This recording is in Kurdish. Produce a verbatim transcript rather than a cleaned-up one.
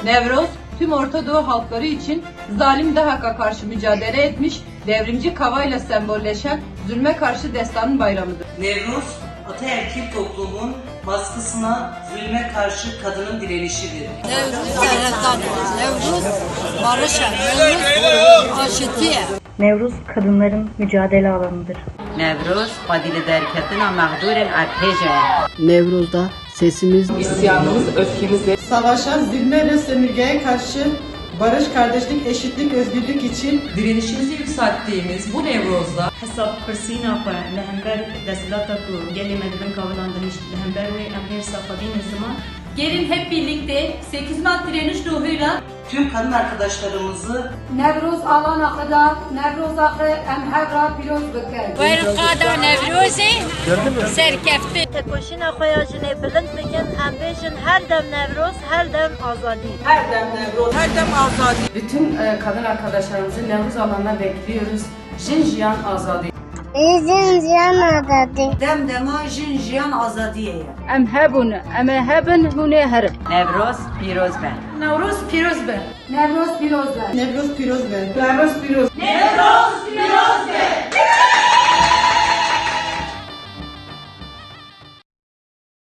Nevroz, tüm Orta Doğu halkları için zalim DAHK'a karşı mücadele etmiş, devrimci kavayla sembolleşen zulme karşı destanın bayramıdır. Nevruz, ataerkil toplumun baskısına, zulme karşı kadının direnişidir. Nevruz serheta, Nevruz barış e, Nevruz aşitî ye. Nevruz kadınların mücadele alanıdır. Nevruz, xwedî li derketina mexdûrên erdhêj e. Nevruz'da sesimiz İsyanımız, öfkemiz ve Savaşa, zulme ve sömürgeye karşı barış, kardeşlik, eşitlik, özgürlük için Direnişimizi yükselttiğimiz bu Nevroz'da Hesabpirsîna xwe li hember desthilata ku gelê me di bin kavilan de hişt, li hember wê em hêrsa xwe bînin ziman. Gelin hep birlikte sekiz Mart direniş ruhuyla tüm kadın arkadaşlarımızı Nevroz alana xwe da, Nevroza xwe em hev ra pîroz bikin. Wer qada Nevrozê serkeftin. Tekoşîna xwe ya jinê bilind bikin, em bêjin her dem Nevroz, her dem azadî. Her dem Nevroz, her dem azadî. Bütün e, kadın arkadaşlarımızı Nevruz alanına bekliyoruz. Jin jiyan azadî. Jin jiyan azadî. Dem dema jin jiyan azadiyê ye. Em hebûn, em ê hebin, hûn ê herin. Nevroz pîroz be. Newroz pîroz be. Nevroz pîroz be. Nevroz pîroz be. Nevroz pîroz. Nevroz pîroz be.